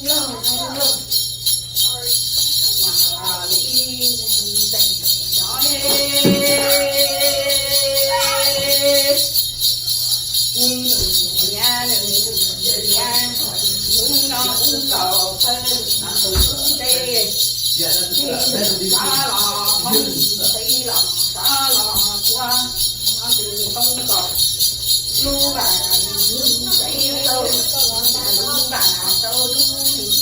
Loj loj, mas li ntees cov nws niam nws niam, hnub no ub los thawj tus ntej, nws xav los hoob, nws xav los xav los tua, no tus toob kom lub vas lub tsev rau, lub vas rau lub lis,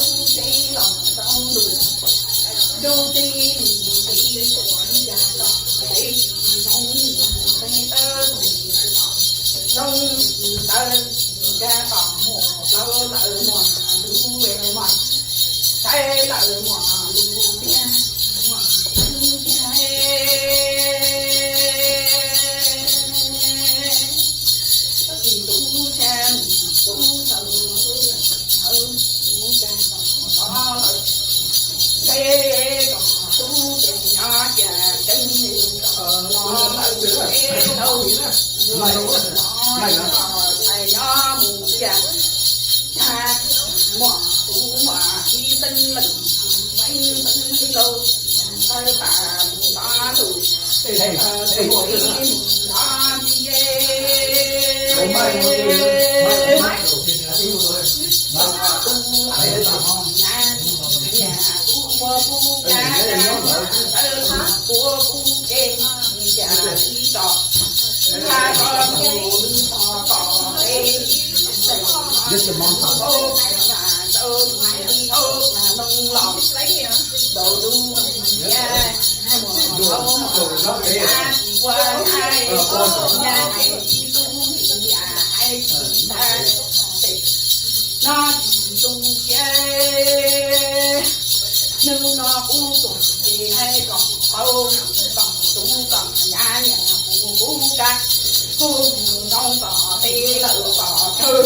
lub tsev los rau lub, lub tsev lis, lis tuam li cas los tsev tsis zoo, tsev tawb zoo tawv, nkag tom muam plaub lawm muam lub muam, saib lawm muam lub tiag, muam tiag. Tsis tub sab mus tub sau, mus cas tom qhov lawm, peb kom tub ces nyob cia ceeb kom los lawm peb tau, los thais nyob mus cia. Muam tub muam ib xeeb leej, xeeb xeeb lauj, tawb tas mus tod lus, mus tod ntsia, tub na, niam kuv ua kuv kav, tawb kuv ua kuv ke, cas ib tso, nqa tso mus tod tom peb, tau mas tau mas li tau mas loo los, tau lub niam muam tau mas ua hais ua nyab hais tsis tu li yam hais tsis tag, no tsis tu siab. Hnub no kuv tuaj ces hais kom tau, kom tub kom nyab niam kuv kuv kav, kuv mus nroo kom tes lawm kom taw.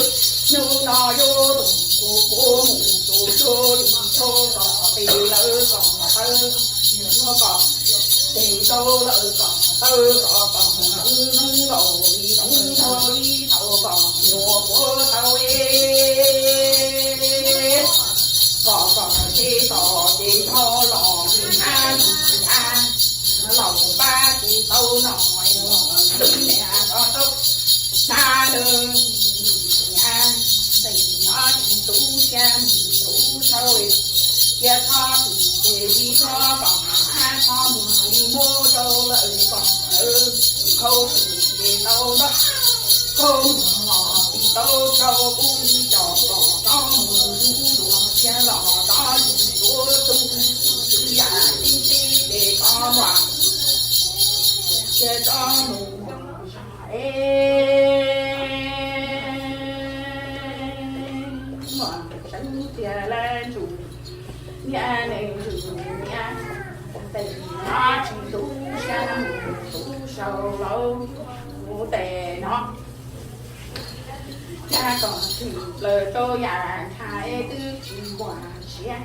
Hnub no yuav tus kuv kuv mus tus tub li tub kom tes lawm kom taw, kom tes tau lawm kom taw, kom kom nroo nroo nkaus li nroo nroo li tau kom nyuam qhuav tau es, kom kom ces tom ces tho los li ab li ab, los pab ces tau no, los li niam tau tau, na nws niam ntees no tub sab mus tub sau, cia tho tus ces li tho kom ab tho mus li muab rau lawm kom lawm, khau tus ces tau ntau, khau mus los tsis tau rau kuv li cov kom tau mus lub luag cia los tau yus tuav tus tus yam tib tib ces tau mus, cia tau mus es, muam tseeb tiag lawm ntsum niam neeg ntsum niam, ntees no tsis tub sab mus tub sau lauj, kuv tes no, cas kom tshwm plaws rau yam ntshav es twb tsis muaj siab,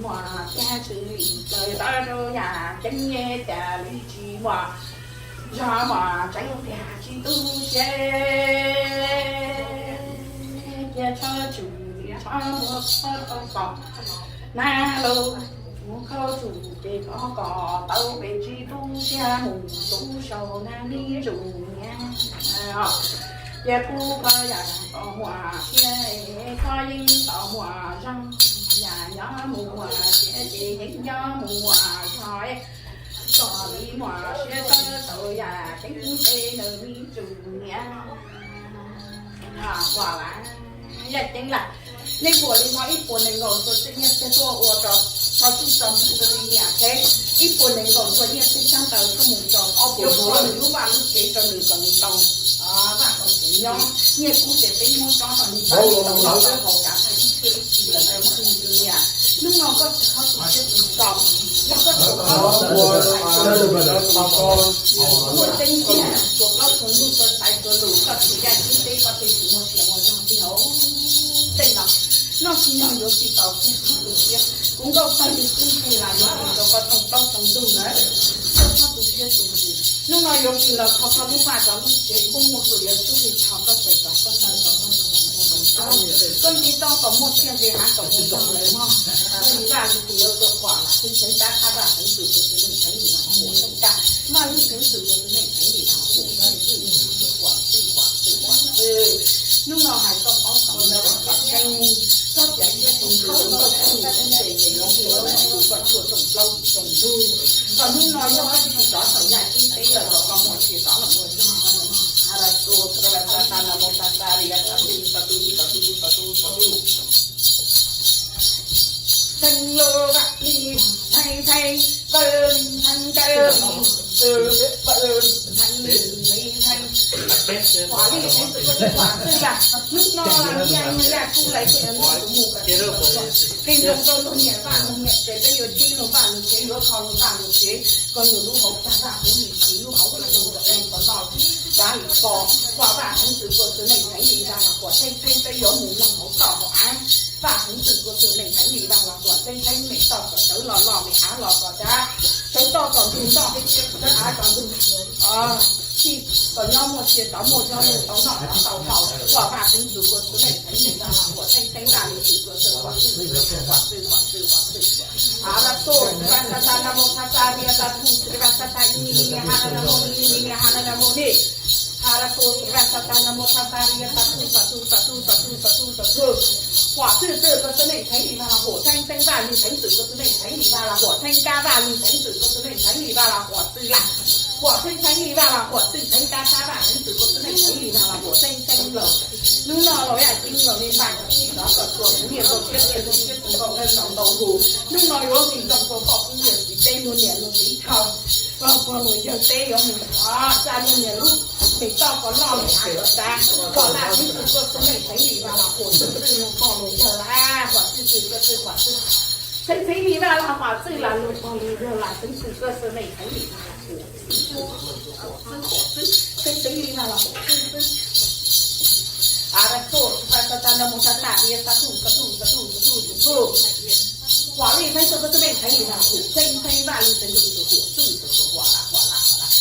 muaj cas tshwm plaws tau rau yam ceeb es cas li tsis muaj zog, muaj tseeb tiag tsis tu siab, cia tshab tswm tshab muab tshab tau kom na lauj, mus khau tsum ces koj kom tau pes tsis tu siab mus tu sau na me ntsuj niam. Cia kuv koj yam kom muaj siab, koj yeej tau muaj zog, yam nyob mus muaj siab ces yeej nyob mus muaj zog, kom li muaj siab txawj tau yam ceeb peb nws me ntsuj niam. Yaj ceeb lawm, nej puas li no ib puas nees nkaum txuas txij nyiaj txiag tuaj ua rau txog txij txog mus rau li niam thiab, ib puas nees nkaum txuas nyiaj txiag xyab ntawv tuaj mus rau ob puas, yuav ua nws lub vaj lub tsev rau nws kom nws tau vaj tau tsev nyob. Nyiaj kub ces peb muab tsob rau nws pab nws tau noj tau haus kav hais ib pliag ib tsis lawm rau tus niam. Hnub no koj tsis qhov tus siab tus nkaus, yog koj tsis qhov tus siab tus nkaus, muaj tseeb tiag tsuas plaub tsuas ntug tsuas xaiv tsuas lus koj tsis yaj ceeb teb koj thiaj tsis muaj sia muaj zog tiag. Tej no noj tsis nyog yuav tsis tau tiag koj tus siab. Kuv nkauj tag li kub ntxhi las yuav tsis tau koj tau plaub tau ntug na. Koj txhob tu siab tu ntsws, hnub no yuav tsis los kho koj lub vaj koj lub tsev, kuj muaj tus yuav tub li tho koj tes kom koj taw kom koj zoo zoo zoo zoo. Koj nti toj kom muaj tsiaj nqi hav kom muaj zoo lawm mog. Vaj li tus yuav tua quas las xwb, xeev tab qab vaj xeev txwm tus xwb neej xeev li las quas xeev tab, vaj li xeev txwm tus xwb neej xeev li las quas xeev txwm tus xwb quas txwm quas txwm quas txwm. Hnub no hais koj paub kom ntawd kom tseeb, koj piav thiab tus khaub koj txwj tus ntes ces yuav hu koj tuaj rooj plaub rooj ntug. Kom hnub no yog koj tsis rov saum yaj ceeb teb lawm los koj muaj tsis rov los muaj zog. Abraxo, srabas, sata, namo, tata, ria, tatu, tatu, tatu, tatu, tatu. Theej lub vaj li theej theej, vawm theej vawm, vawm theej li theej. Quas li theej txwm koj txwj quas txwj yam. Hnub no las yaj yaj kuj lawm ces mus mus kom txij kom txog. Qee zoo rau luag niam vaj luag niam tsev, peb yuav ceeb luag vaj luag tsev, yuav kho luag vaj luag tsev, koj yug lub hauv tag vaj huv li txiv, lub hauv vaj zoo kom zoo kom noj, kav li pom. Quas vaj theej txwm koj xwb neej theej li vaj las quas theej theej, peb yuav mus mloog hauv toj hauv av. Vaj theej txwm koj xwb neej theej li vaj las quas theej theej, me toj kom sawv los loj, me av los kom dav, sawv toj kom ntug ntoj, sawv av kom ntug, txij kom nyob muaj sia tau muaj zog, tau noj tau haus. Quas vaj theej txwm koj xwb neej theej li vaj las quas theej theej, vaj li txwm koj xwb quas txwj quas txwj quas txwj quas txwj. Abraxo, srabas, sata, namo, tata, ria, tatu, srabas, sata, ini, ini, ha, namo, ini, ini, ha, namo, ni. Abraxo, srabas, sata, namo, tata, ria, tatu, tatu, tatu, tatu, tatu, tatu. Quas txwj txwm koj xwb neej theej li vaj las quas theej theej, vaj li theej txwm koj xwb neej theej li vaj las quas theej kab, vaj li theej txwm koj xwb neej theej li vaj las quas txwj las. Quas theej theej li vaj las quas txwj theej kab, vaj li theej txwm koj xwb neej theej li vaj las quas theej theej lawm. Hnub no los yaj ceeb los li npaj kom txij kom txog, kuv niam ntau siab, niam ntau siab, tus nkauj nqaij ntau ntau lus. Hnub no yuav mus zoo rau koj kuv niam txiv teb, luag niam luag txiv dhau, koj pog luag yawg teb yuav mus, xa luag niam lub, me toj kom loj me av kom dav. Quas vaj theej txwm koj xwb neej theej li vaj las quas txwj txwj luag pog luag yawg las, quas txwj txwm koj txwj quas txwj. Theej theej li vaj las quas txwj las luag pog luag yawg las, theej txwm koj xwb neej theej li vaj las quas txwj, quas txwj, theej theej li vaj las quas txwj txwj. Abraxo, srabas, sata, namo, tata, ria, tatu, tatu, tatu, tatu, tatu. Quas li theej txwm koj xwb neej theej li vaj las quas theej theej, vaj li theej txwm koj xwb quas txwj quas txwj quas las quas las quas las.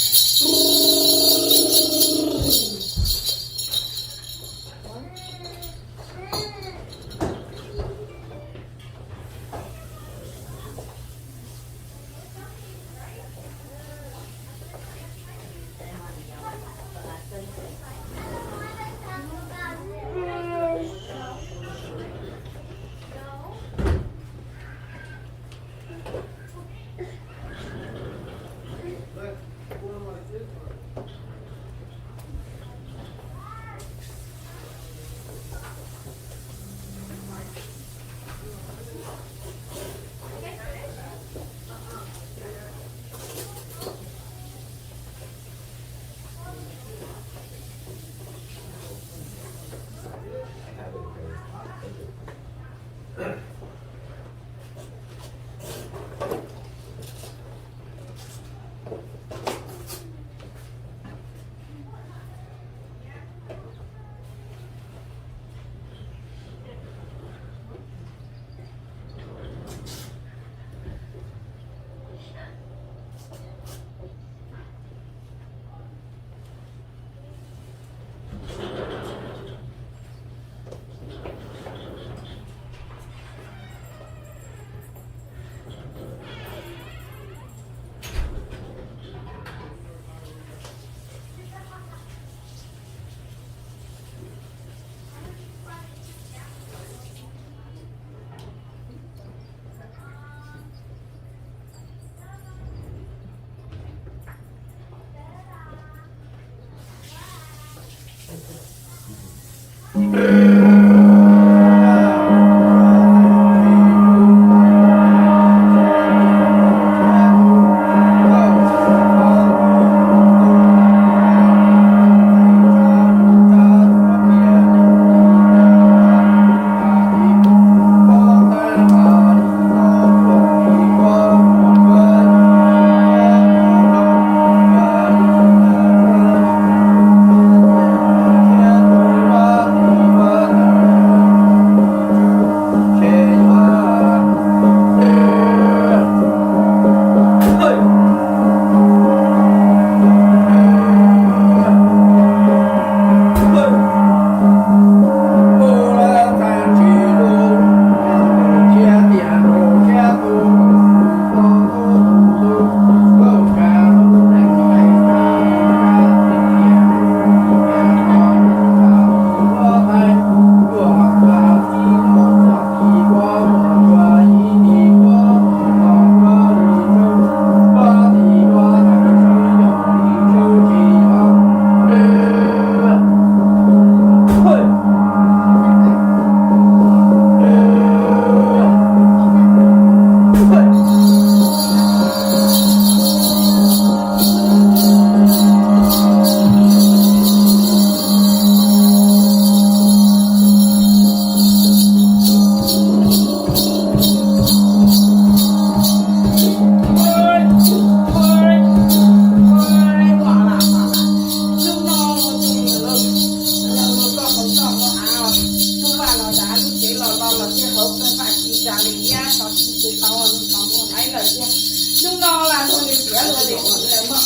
Hnub no las luag li tiav luag li lawm mog.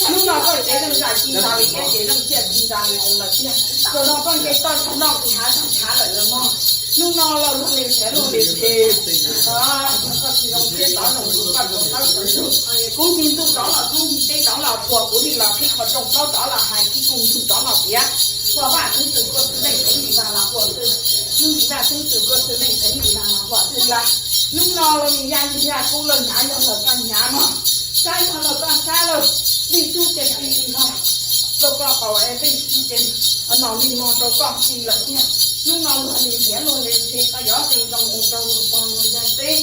Hnub no koj tsev neeg zam tsis nto li, koj tsev neeg thiaj tsis nto li lawm tiag. Zaum no koj nce toj noj tus hav tag nrho lawm mog. Hnub no los luag li tiav luag li phem, koj tsis zoo siab tov zoo tus koj tus thawj txhua tus. Kuv nti ntuj rov los, kuv nti teb rov los, kuv li los qhib qhov rooj plaub rov los hais, qhib kuj ntuj rov los tiav. Huam Vaj Xeeb Txwm Kua Txwj Leej Xeev Lis Vaj Los Huam Xwb, Xeev Lis Vaj Xeeb Txwm Kua Txwj Leej Xeev Lis Vaj Los Huam Xwb la. Hnub no los yaj yaj kub lawm, hnyav yog lawm koj hnyav mog, sab yog lawm koj sab lawm, li sub ces li li no, rau koj qaum es tej sub ces no li no rau koj li lawm tiag. Hnub no luag li tiav luag li phem, koj yuav qi zoo mus rau luag pog luag yawg teb.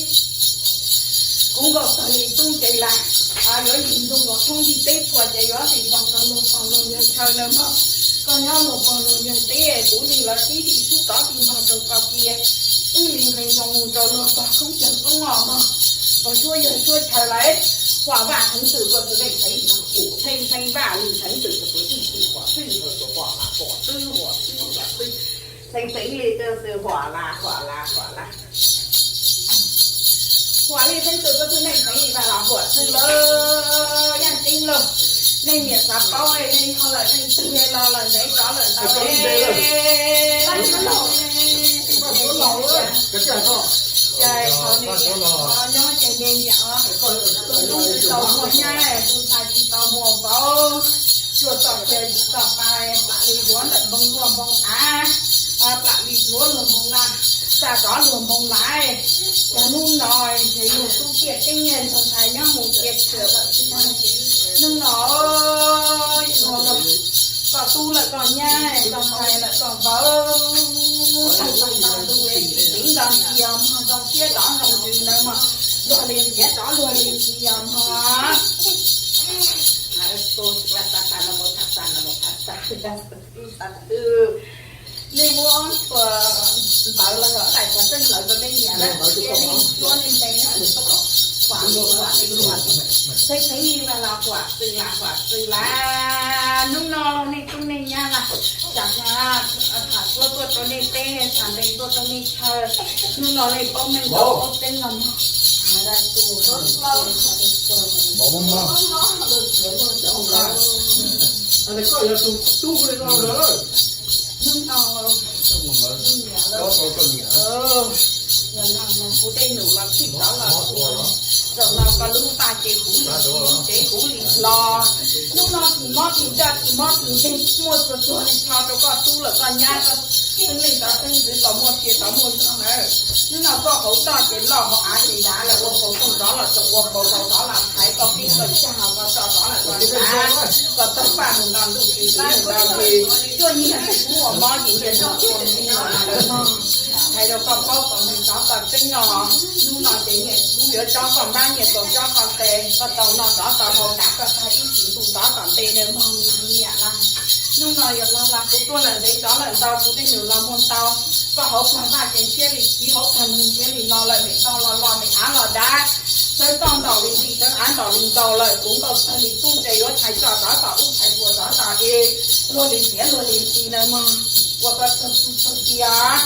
Kuv nkaus tag li tub ces las, yuav yim ntuj los thoob ntiaj teb txhua ces yuav qi zoo rau luag pog luag yawg chaw na mog. Koj nyob luag pog luag yawg teb, kuv li los tib li sub tov ti npog rau koj cia. Wb li nqi zoo mus rau luag pog koob yawg koob os mog, pog suab yawg suab chaw lawm. Huam Vaj Xeeb Txwm Kua Txwj Leej Xeev Lis Vaj Huam Xwb, Xeev Vaj li Xeev Txwm Kua Txwj Leej Xeev Lis Vaj Huam Xwb, Xeev Lis Xeev Lis Xeev Lis Xeev Lis Vaj Huam Xwb, Huam Vaj Xeev Txwm Kua Txwj Leej Xeev Lis Vaj Los Huam Xwb lawm. Yaj teb lawm, nej niam xav paub nej nyob lawm, nej twg los lawm ntev rov lawm ntau. Nyob ces me niam, tus tub tsis tau muaj nyab, tus ntxhais tsis tau muaj vauv, tsuas txom kiag txom pais, plam li duav ntawm npoo luag npoo av, plam li duav luag npoo laj, xa rov luag npoo lais. Yog hnub no ces luag tub tiaj teeb, tus ntxhais nyob mus cia chaw lawm. Hnub no koj tub lawm koj nyab, koj ntxhais lawm koj vauv, tag ntuj es tsis txeev nto ntsis yog mog, zoo siab rov zoo ntsis ntawd mog, luag li ntiav rov luag li ntsis yog mog. Nej muab ntawv los yog daim qhov txeeb hlawv rau nej niam na, cia nej suab nej npe na, Xeev Lis Vaj Los Huam Xwb, Los Huam Xwb la. Hnub no nej tub nej nyab na, tsam tham suab tuaj rau nej teb, tham npe tuaj rau nej chaw. Hnub no nej paub meej paub tseeb los mog. Hnub no kuv tej num los txhij rov los, zaum no koj lub npaj ces huv li tsev huv li hlo. Hnub no tsis mob tsis ntsaj tsis mob tsis nkeeg, muaj txhua txhua li tso rau koj tub lawm koj nyab, koj xeeb leej tov xeeb ntxwv kom muaj sia tov muaj zoo lawm. Hnub no koj hauv toj ces loj hauv av ces dav lawm, ua kaus tooj rov los tsom, ua kaus hlau rov los thaiv, koj pib koj cag los koj tso rov los koj dav, koj tawg paj mus nto ntuj tsis txwv mus nto twg, cuaj nyiag tsis pub ua mob, yim nyiag tsis pub ua ntxhib no lawm mog. Hais rau koj paub kom meej tov koj tseeb no, hnub no ces nyiaj kub yuav tsob koj npab, nyiaj kaus tsob koj tes, koj tau noj tov tau haus, kav koj tag ib tsis ntuj tov tom ntej na mog me niam na. Hnub no yog los los kuv tuaj lawm ntev rov lawm ntau, kuv tej num los muag ntau, koj hauv plag vaj ces ntshiab li kiv, hauv plag nug ntshiab li no lawm, mem toj los los, mem av los dav, sawv toj ntaus li nti, sawv av ntaus li ntaus lawm, kuv nkaus tag li tub ces yuav thaiv tso rov tom ub, thaiv puas rov tom es, luag li tiav luag li nti na mog, ua koj txog txog tias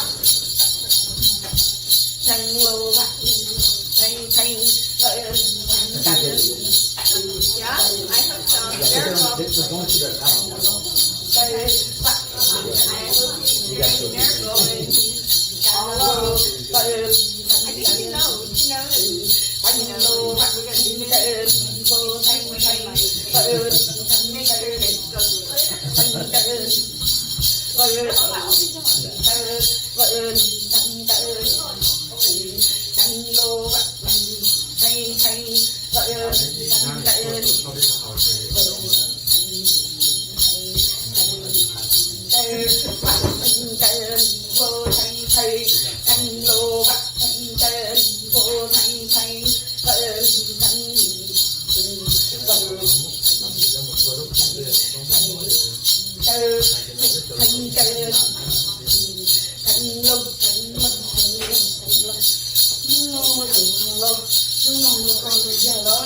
Hnub no mus koj lug yawg lawm,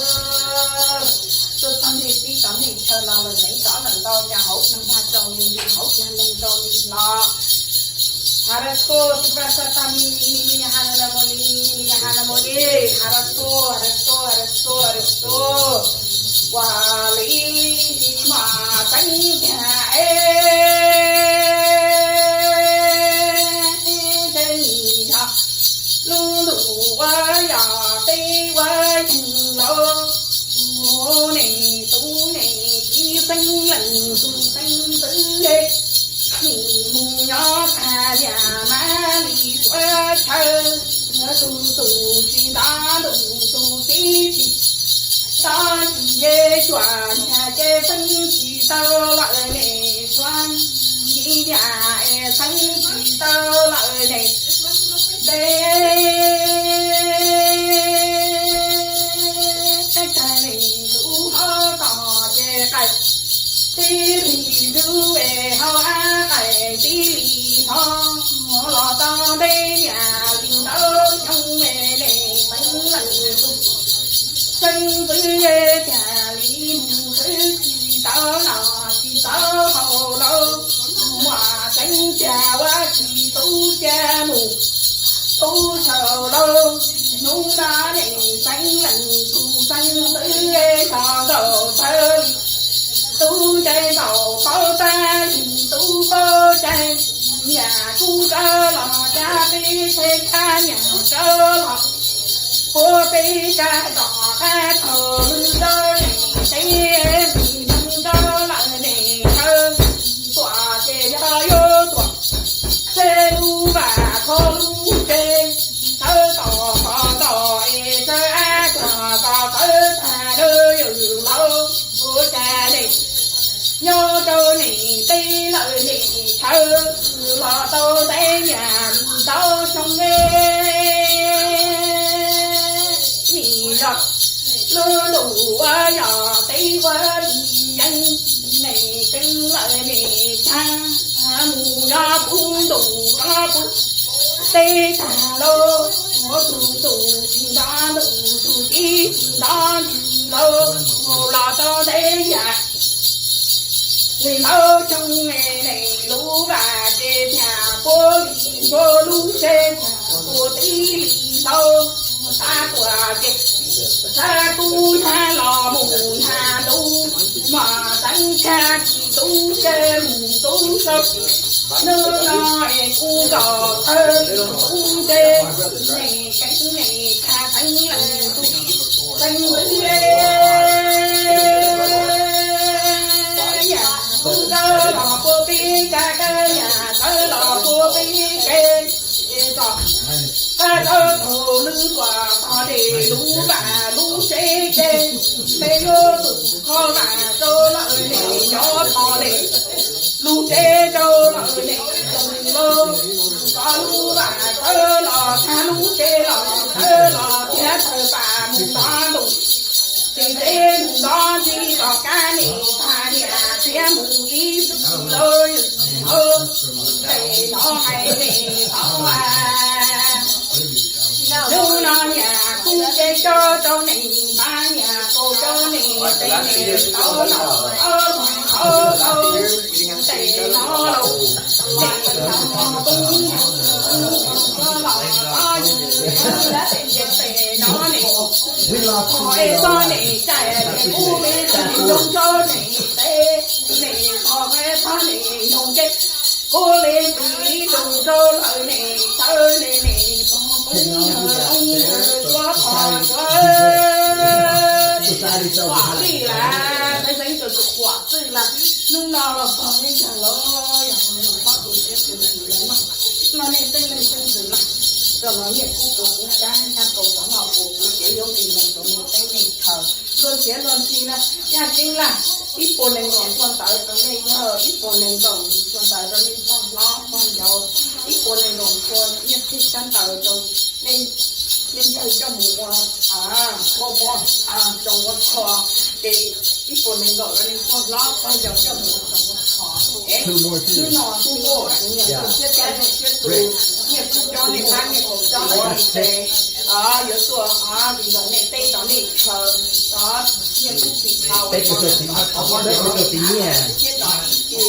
tuaj txog nej tib tov nej chaw los lawm, neev tov lawm ntau, cas hauv plag vaj rau li li, hauv plag loog rau li los. Harasto, sipasatami, nihanamoni, nihanamoni, harasto, harasto, harasto, harasto. Ua li mas tseeb tiag es, tej nim yog lub ntuj ua yog peb ua yeej laus, mus nej tub nej kiv xeeb leej tus xeeb ntxwv, nim mus nyob tag tiag mam li tuav chaw, tus tus tsis nto tus tus tib tsis nto, tsis yeej xyuam nyag ces xeeb tsis tau lawm nej suav, nti tiag es xeeb tsis tau lawm nej ntev. Tag li lub hauv tod ces qaij tib li lub es hauv av qaij tib li hov, los tau ntev niam li ntau xyoo es nej xeeb leej tus xeeb ntxwv, tag li mus xwb tsis tau noj tsis tau haus lauj, muaj xeeb tiag ua tsis tub cia mus tub saud lauj. Hnub no nej xeeb leej tus xeeb ntxwv yog nkaus tawv li tub ncaig nkaus paub tag li tub paub caig, niam kuj rov los cab peb teb, niam rov los puab peb teb, tom qab thaum lub rau nej teb, nws rov lawm nej tawv, tuam ces yog yuav tuam, txheb lub vaj thoob lub tsev, tawv tom qhov tod es tawv av tuam tom tawv tag lawm yawm laus, ua cas nej nyob rau nej teb lawm nej tawv, los tau ntev niam ntau xyoo es, nim yog lub ntuj ua yog peb ua yeej, nej tseeb lawm nej tag, mus nyob puv ntuj nyob puv teb tag lauj, tus tus tsis nto tus tus tib tsis nto lauj, los tau ntev yam li ntau xyoo es, nej lub vaj tsev thiaj puab li ntsuav, lub tsev thiaj puab tib li ntau, xav tuaj ces xav kub hnyav los mus hnyav ntuj, mas xeeb tshaj tsis tub ces mus tub saud, hnub no es kuv nkaus tawv tub ces, nej xeeb nej tshaj xeeb leej tus xeeb ntxwv, niam kuj tawv los puab peb teb, niam tawv los puab peb teb, es txog qab tau thaum lub tuam tog dej lub vaj lub tsev ces, peb yuav tus qhov vaj rau lawm nej nyob tog dej, lub tsev rau lawm nej tus lauj, txog lub vaj tawv los txog lub tsev los tawv los thiab tawv pam mus ntov ntuj, txiv tsev mus ntov ntsis tom qab nej tag niam txiv mus ib tug lauj, yawm thaum tes no hais nej tau as. Hnub no niam kuj tsev coj rau nej mas, niam kaus rau nej tes, nej tau los tau los tau, tes no los tes no los tau, tes no ne, es txog nej cai es kuj li txog nej zoo rau nej tes, nej txog es txog nej zoo ces kuj li txog zoo rau lawm nej tawv nej nej pog peb yawg zoo yawg suav pog suav, huam li las, peb xeeb tau tus huam txwj las. Hnub no los pog peb yawg los yog pog tus siab tus xwm los no, nej xeeb leej xeeb ntxwv mas, rau no niam kuj puas kuv cab, cab kaus cov no puas kuv kev yuav tus neeg rau nej teb nej chaws, luag siav luag ntsig na, yaj ceeb laj, ib puas nees nkaum txhua ntawd rau nej yawg, ib puas nees nkaum txhua ntawd rau nej pog hlob pog yau, ib puas nees nkaum txhua nyiaj txiag tsab ntawv rau nej, nej yawg coj mus ua, ua, ua, rau ua tho, ces ib puas nees nkaum rau nej pog hlob pog yau coj mus ua tho. Es hnub no kuj muaj kuv niam tus siab cai siab tus, niam kuj coj nej pab, niam kuj coj nej tes, yuav tuaj vis nkaus nej teb rau nej chaw, niam kuj tsis tau siab rau ib tug,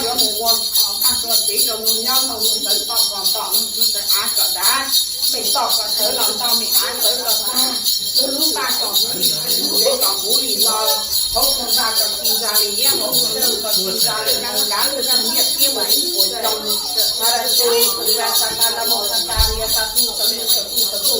Yuav mus ua tag rua tsev rau nws nyob, nws txawv toj kos tom nws txawv av kom dav, me toj kos sawv los nto me av sawv los tag, lub lub npaj kom kuv li, lub tsev kom kuv li los, hauv kuv npaj kom tsis ntsa li, hauv kuv npaj kom tsis ntsa li, nyob nyob lub zaj nyiaj thiab mas ib puas xyoo. Hais tias kuv ua sa ta la mo sa ta li sa tu sa tu sa tu sa tu.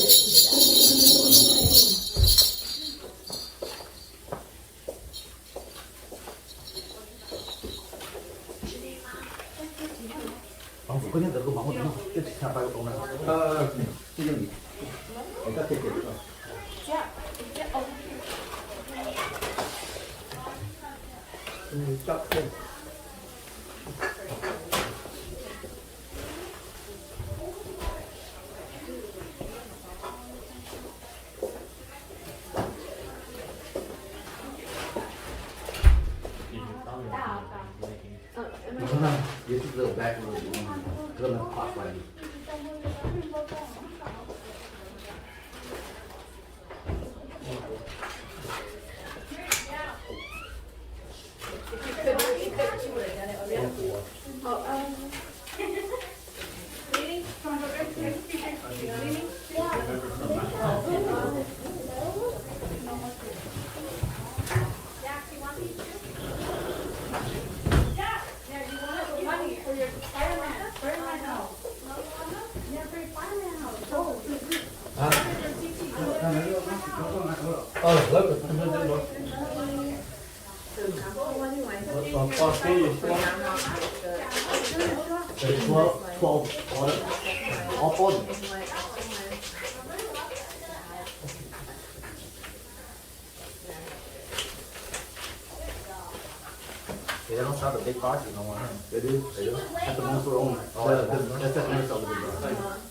They don't sell the big boxes no more, huh? They do? They do? At the Mong Food only. Oh, at the Mong Food? That's at Mong Food.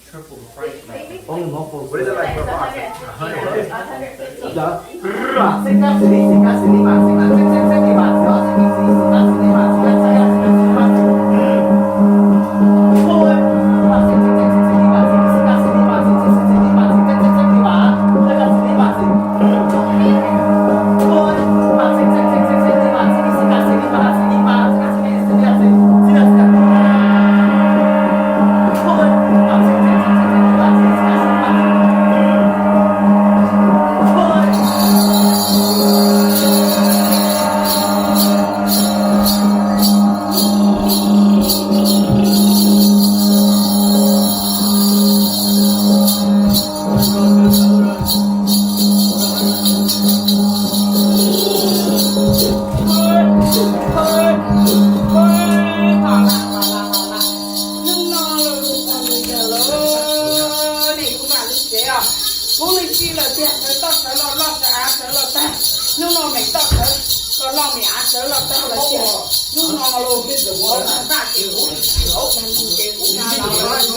Triple the price now. Only Mong Food. What is it like for a box? Like a hundred? Yeah. Hnub no los, nej kuv mam li tsev os. Kuv li si lawm tiag, sawv toj sawv los loj, sawv av sawv los tag. Hnub no me toj sawv los loj, me av sawv los tag lawm tiag. Hnub no los, hauv npaj ces kuv li si, hauv npaj ces kuv li si.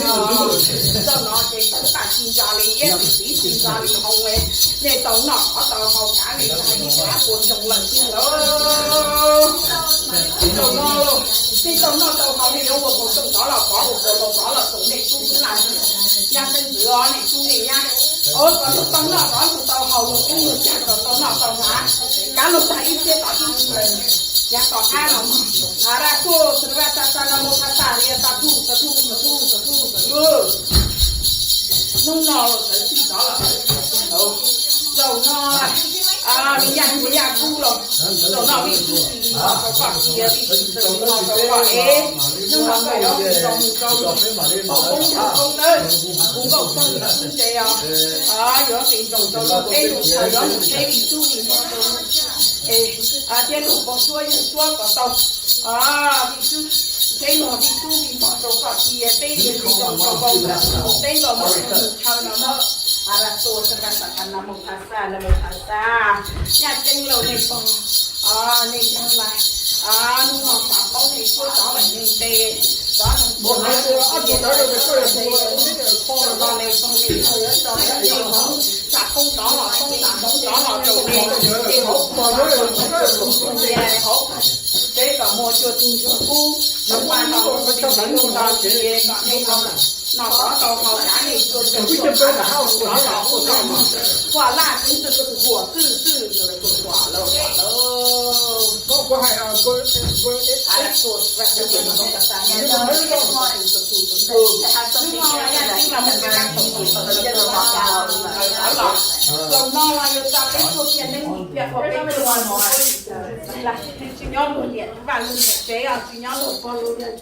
Txoj no ces kuv npaj tsis ntso li, iab tsis tsis ntso li hauv. Nej tau noj qhov tau haus kav nej tag ib sab puas xyoo lawm tiag lauj. Txoj no los, nej tau noj tau haus nej yuav ua puas xyoo tod los pov, ua puas xyoo tod los xyoo nej tub xwb lawm. Yaj xeeb ntxwv os, nej tub nej nyab, ua kom luag tau noj tau haus, luag qeeb luag cag kom tau noj tau hnav, kav luag tag ib txhiab tom ib txhis lawm, yav tom qab los mog. Raj tuj, sa ra sa sa na mo tha sa ria sa thu sa thu sa thu sa thu sa thu. Hnub no los sawv txij tod los, zaum no li yaj ntxwv yaj kub los, zaum no vij tub tsis mus rau koj cia, vij tub tsis mus rau koj ev. Hnub no koj yuav mus rau mus rau poob tus koob nawb, kuv nkauj txog vij tub ntse os. Yuav ris nroos rau luag peb lub chaw, yuav mus teb vij tub vij hmo rau, thiab luag pog suab yawg suab kom tau. Vij tub, teb luag vij tub vij hmo rau koj cia, peb ris nroos rau koj, peb nkauj mus mus chaw no na. Raj tuj, sa ra sa sa na mo tha sa na mo tha sa. Yaj ceeb lauj nej pog, nej yawg lais, hnub no xav paub nej suab rov lawm nej nte, rov lawm, nej pog nej yawg rov lawm, nej hmoov, tsam poob rov los poob, tsam hmoov rov los rau nej, nej hauv pog rov los rau nej hauv, peb kom muaj cuaj tug ntsuag kub, nws paj no mus tis nws nug no ces kom nej no, no rov tau haus, kav nej cuaj tug ntsuag kub rov los ub no, huam laj xeeb ntxwv, huam twj twj, huam lauj, huam lauj. Zaum no los yog tso peb tuaj phiaj neeb, phiaj qhua peb tuaj, tsis nyob luag niam vaj luag niam tsev os, tsis nyob luag pog luag yawg,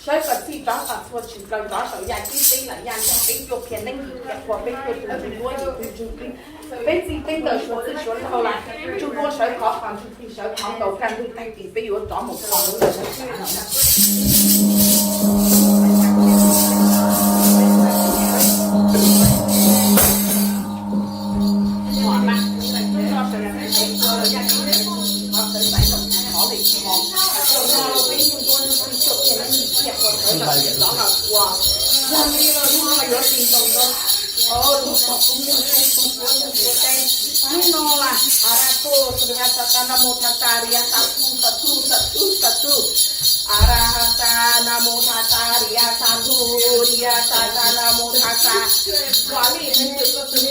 sawv kom txij rov kom txhua tshwm plaws rov saum yaj ceeb teb lawm, yaj nrog peb tuaj phiaj neeb, phiaj qhua peb tuaj tu ntsuj duab yim tu ntsuj plig, peb txij peb nkawm suav txwj suav laug lawm, ntsuj duab sawv khov qhov, ntsuj plig sawv khov nkaus, kaj ntug tag kis peb yuav rov mus kho lub lawg. Hnub no las, a ra ko, sa ra sa ta na mo tha sa ria sa thu sa thu sa thu sa thu. A ra ha sa na mo tha sa ria sa thu ria sa sa na mo tha sa. Huam li, huam li,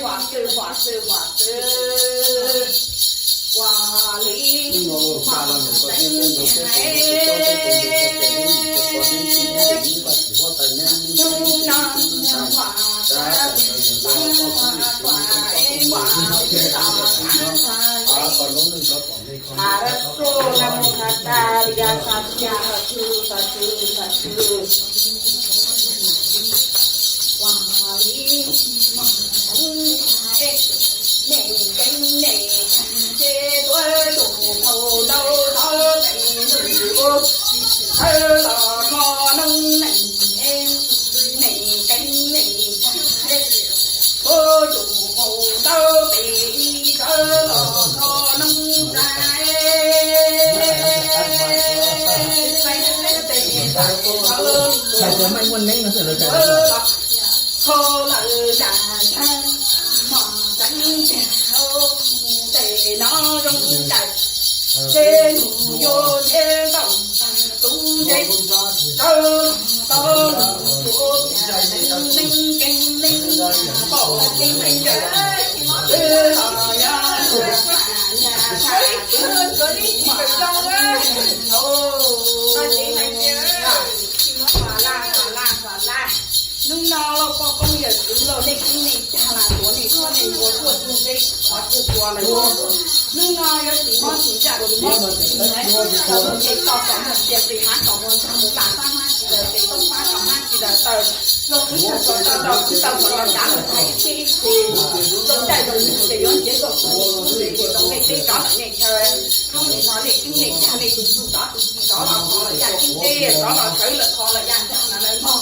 huam li, huam li, huam li, huam li. Hnub no lauj poj koob yawm txwv lauj, nej tib nej cag las tuav nej tuav nej ua tuaj tug npe qhov twg tua lawm. Hnub no yuav tsis mob tsis ntsaj tsis mob tsis ntsaj, tau tus npe tau kom muaj sia tis hav kom muaj ntsag mus laj fab hmab tsis daws tes toob fab kom hmab tsis daws taw, los kwv tag kom tau los kwv tau kom los kav los tag ib txhiab ib txhis, zoo caij zoo nyoog ces yuav nrhiav tau tus npe ces zoo nej teb rov lawm nej chaw. Hnub no nej tib nej cag nej tus txuj tov tus ci tov los qhov lawm yaj tib teb tov los sawv lawm qhov lawm yaj nrag no lawm no.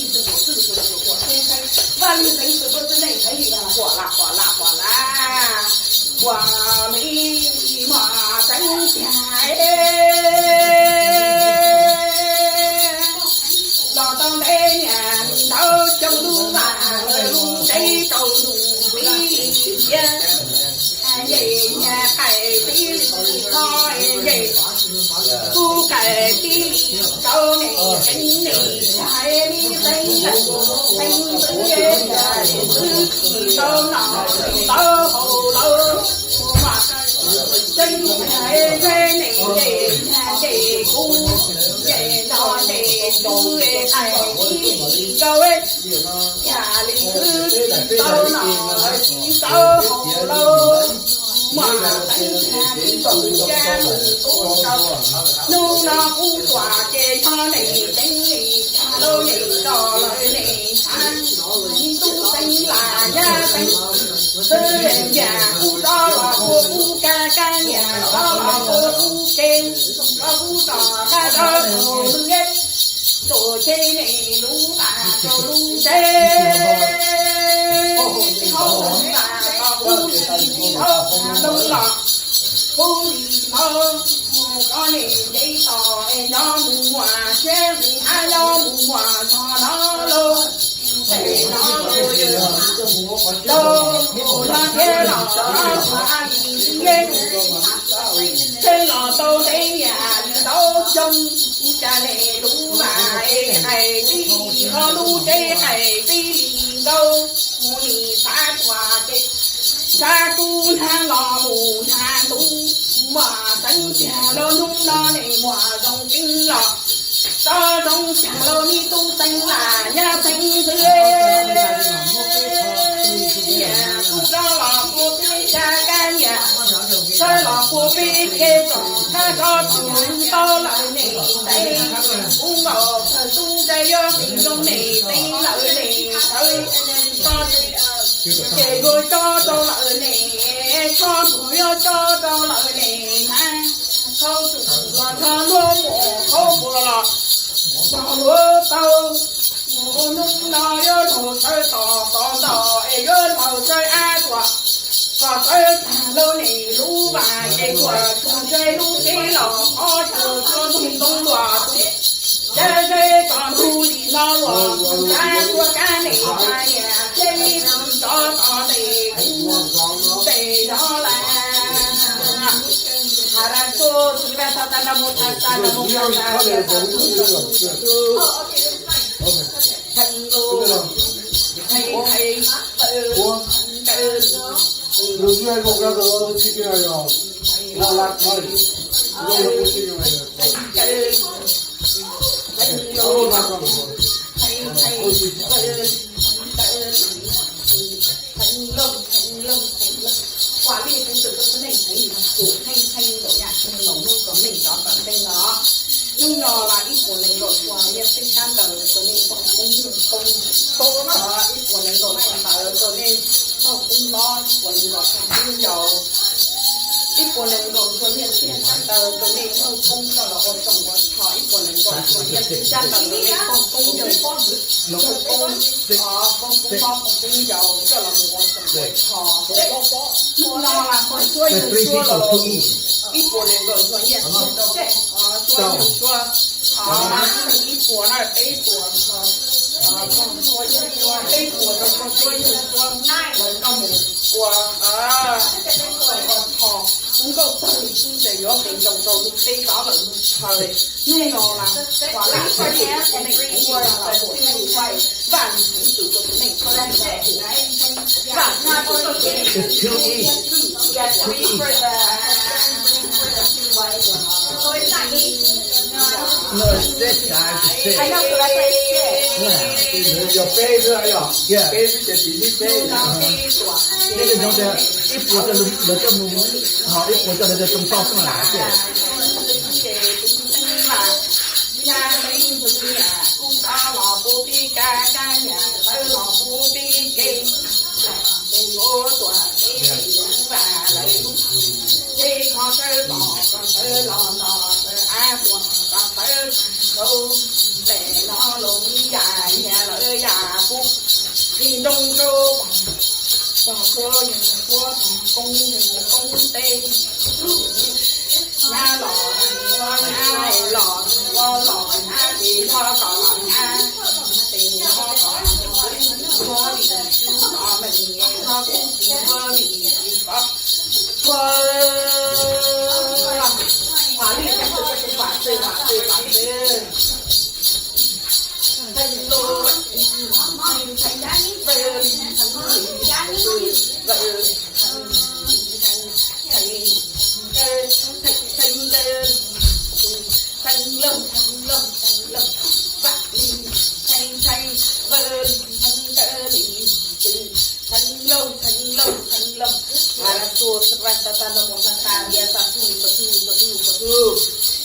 ib tug tus xwb tus tus tus tus xeeb xeeb, Vaj Lis Xeev tus tus xwb neej xeev li Huam Las Huam Las Huam Las, Huam Lis Mos Xeev Tiag los tau ntev niam li ntawd xyoo lub vas lawv lub tsev rau nus pib thiab. Yej nyag qaim tib li kho yej, kuj qaim tib li rau nws tsev nws tag li teeb lawm teeb ntxwv yej yam li ntxwv tsis tau nom tau haus lawm. Mas tseeb tiag yej nws yej nyag yej kub yej nrog yej tub qaim tib li rau yam li ntxwv tsis tau nom tsis tau haus lawm. Mas teeb tiag li tus ca mus tub rau hnub no kuj tuam ces yog nws teeb li tag lawm nws rov lawm nws txhab tub xeeb las nyab xeeb xwb, yam kuj rov los ua kuj kab kab yam rov los ua kuj ke, rov kuj rov qab rov tus lub yeb, tus ceg nws lub vas rau lub tsev, hauv lub vas rau kuj li tsis tau loo los kuj li tsis tau mus, koj niam nce tos es nyob mus muam siab li hab nyob mus muam txog no lauj. Tes no lauj, lauj mus no thiab los txog no txog li yeb, tseeb los tau ntev niam li ntau xyoo, cas nws lub vas es qaim tib li, ho lub tsev qaim tib li nkauj, mus li xav tuaj ces xav kuj nag los mus nag ntuj, muam xeeb tiag lauj hnub no nws muam zoo keeb los tso zoo tiag lauj nws tub xeeb las nyab xeeb ntxwv. Niam kuj rov los pua peb kab kab niam, rov los pua peb ke tsom qab rov txog lub tau lawm nws tes, kuv nkaus txawg tub ntsais yuav qis zoo nws tes lawm nws sawv tso, ces yuav cob rau lawm nws tsho, tus yuav cob rau lawm nws hnav, thaum tus los txog luag mus qhov muag los txog luag tau, hnub no yuav laug sawv tos tos nto es yuav laug sawv av tuaj, kom sawv tag lub nws lub vas ces tuaj txog ntshe lub teb los qhov tsuas tsuas ntoo ntoo luaj, yog ze kom ntug li no luaj, kab tuaj kab nws tag niam thiab nws tso tos nws kuv tes no lawm. Hab rau txhua tus vaj txhua tus no mus tag tag no mus tag tag, Ua, tus twg hais kom koj tus txij kiag yog Vaj Laj Thawj, Laj Laj Thawj, Huam Lis Xeev Ntxwv tuaj txhua neej heev li tus heej heev ntawm yam tseeg los hnub kom neej rov tom ntej no. Hnub no mas ib puas nees nkaum txog nyiaj xeeb sab ntawd rau nej pog koob yawg koob, ib puas nees nkaum txog ntawd rau nej pog koob hlob, ib puas nees nkaum txog peb yau, ib puas nees nkaum txog nyiaj txiag sab ntawd rau nej pog koob coj los ua tsoos ua tsho, ib puas nees nkaum txog nyiaj txiag sab ntawd rau nej pog koob yawg, yawg koob, pog koob hlob pog koob yau coj los mus ua tsoos ua tsho. Hnub no mas pog suab yawg suab los ib puas nees nkaum txog nyiaj txiag rau pog suab yawg suab, ib puas na peb puas, peb puas rau pog suab yawg suab, lawv coj mus ua tsoos ua tsho. Kuv nkauj tawg li xwb ces yuav pem zoo rau lub teb tod lawm mus tshaw. Hnub no mas Huam Laj Thawj tuaj txhua neej heev li los Huam Laj Thawj, Vaj Lis Xeev Ntxwv tuaj txhua neej heev li los Huam Laj Thawj, Vaj Lis Xeev Ntxwv tuaj txhua neej heev li los Huam Laj Thawj. Yog peb xwb yog, peb xwb ces tsis li peb. Nej cov tias ib puas coj lawv coj mus, ho ib puas coj lawv coj too toj xwb mas tiag. Nyab los ua nyab, los ua los nyab, ces yog kom los nyab, ces yog kom los nyab, ua vim yus los meej, yog kuj tsis ua vim yus tsis kom ua. Vam li, vam li, vam li, vam li.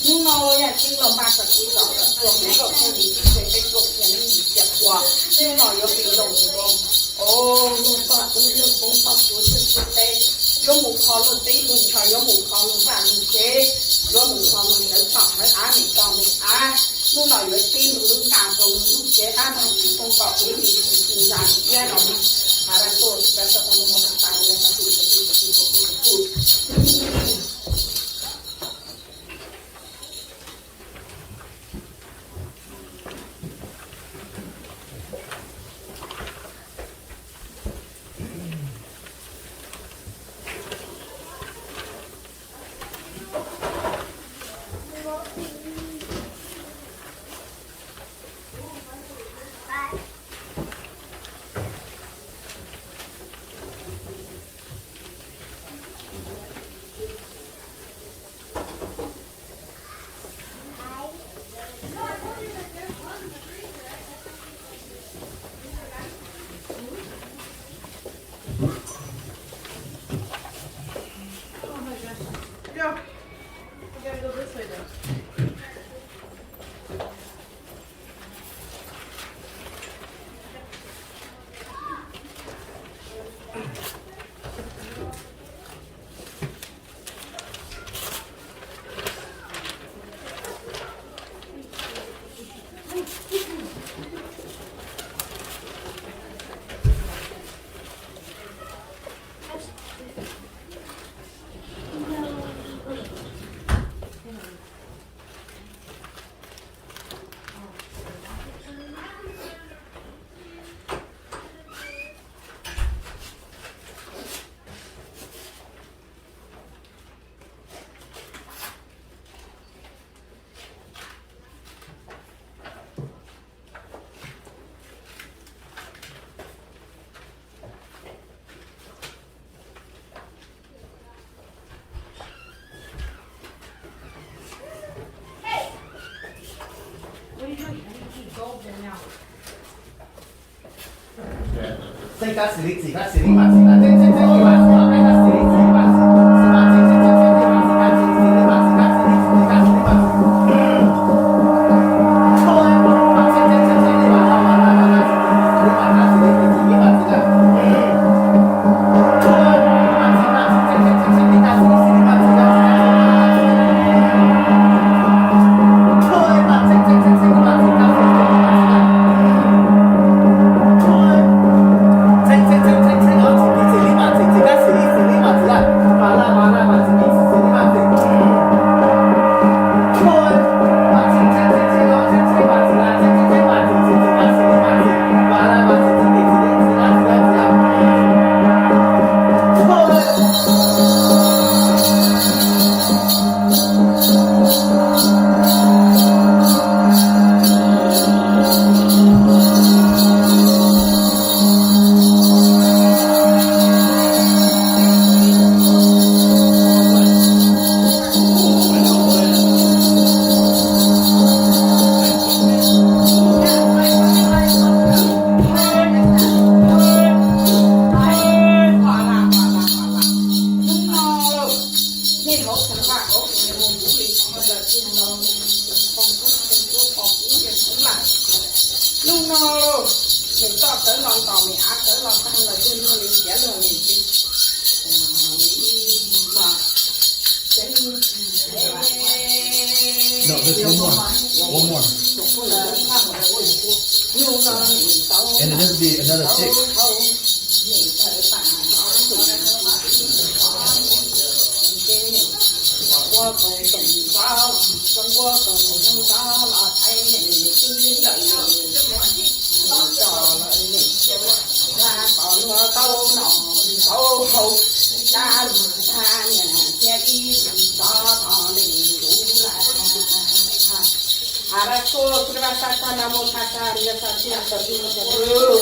Hnub no yog tseeb los mas txog txij txog tuaj, kuv nkauj txog li tib txhia peb kaum kiag li tib txhia pua. Hnub no yuav pib zoo mus zoo, o, luag toj tub luag poob toj suav txheej txheej teb, yuav mus kho luag teb luag chaw, yuav mus kho luag vaj luag tsev, yuav mus kho luag ntawv tom ntawv av, niam tom niam av. Hnub no yuav tib lub lub ntaj rau luag lub tsev qab no tsis poob toj tub li tsis tsis zaj li iab no. Mas dab tuaj tsis tau txog tau mus tas li txog txij txog txij txog txij txog txij. Hnub no, nws txawj sawv los ntos, nws av sawv los tag los cia li nws tiav los nws tsis,